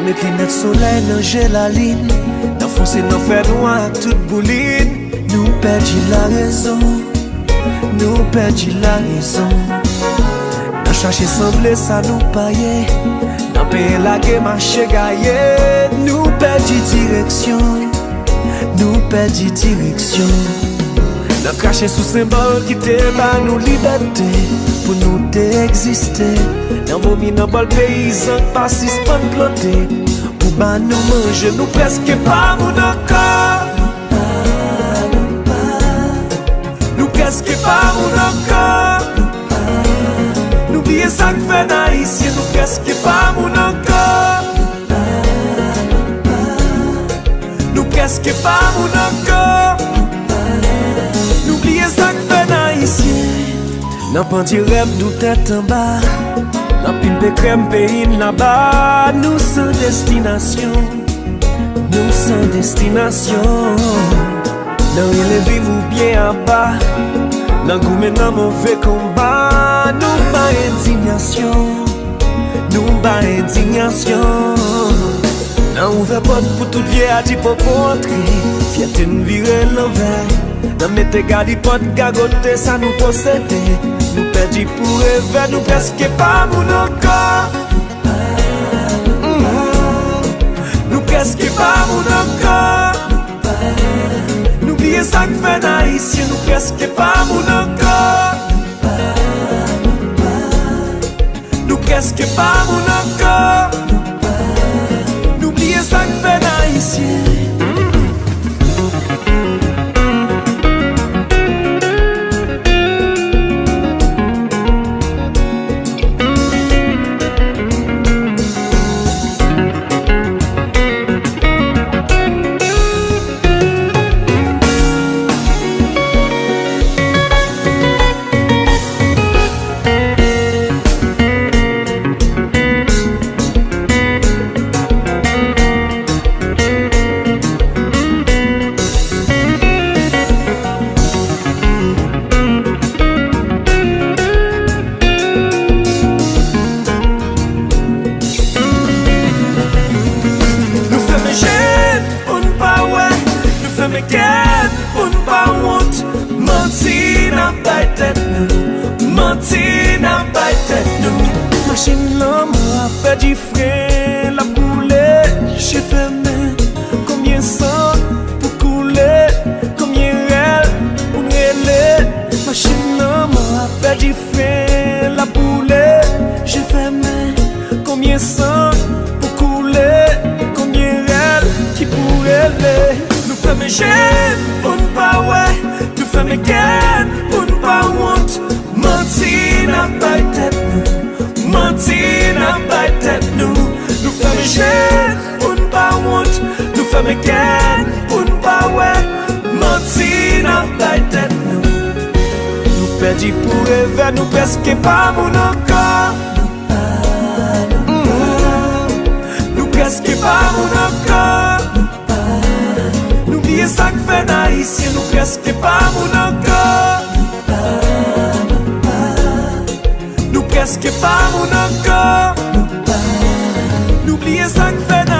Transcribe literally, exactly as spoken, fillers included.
Met linèt solèy nan je lalin, nan fonse nan fènwa ak tout boulin. Nou pèdi larezon, nou pèdi larezon. Nan chache sanble sa nou pa ye, nan peye lage mache gaye. Nou pèdi direksyon, nou pèdi direksyon. Nan krache sou senbòl ki te ba nou libète pou nou te egziste. Nan vomi nan bòl peyizan k pa sispann plante pou ba nou manje. Nou prèske pa moun ankò. Nou prèske pa moun ankò. Nou bliye sa k fè n ayisyen. Nou prèske pa moun ankò. Nou prèske pa moun ankò. Nou bliye sa k fè n ayisyen. Nan pandye rèv nou tèt anba, nan pimpe krèm peyi n laba. Nou san destinasyon, nou san destinasyon. Nan rele viv oubyen aba, nan goumen nan move konba. Nou bay endiyasyon, nou bay endiyasyon. Nan ouvè pòt pou tout vye adipopo antre, fyète n vire lanvè. Nan mete galipòt gagote sa nou posede. Nou pèdi pou revè, nou prèske pa moun ankò. Nou prèske pa moun ankò. Nou bliye sa k fè n ayisyen, nou prèske pa moun ankò. Nou prèske pa moun ankò. Nou bliye sa k fè n ayisyen. Nou fèmen je n pou n pa wè, nou fèmen kè n pou n pa wont. Manti n ap bay tèt nou, manti n ap bay tèt nou. Machin lanmò ap pèdi fren, l ap boule, je fèmen. Konbyen san pou koule, konbyen rèl pou n rele. Machin lanmò ap pèdi fren, l ap boule, je fèmen. Konbyen san pou koule, konbyen rèl ki pou rele. Nou fèmen je n pou n pa wè, nou fèmen kè n pou n pa wont. Manti n ap bay tèt nou, manti n ap bay tèt nou. Nou fèmen je n pou n pa wont, nou fèmen kè n pou n pa wè. Manti n ap bay tèt nou. Nou pèdi pou revè, nou prèske pa moun ankò. Mm. Nou prèske pa moun ankò. Nou bliye sa k fè n ayisyen, nou prèske pa moun ankò. Nou prèske pa moun ankò. Nou bliye sa k fè n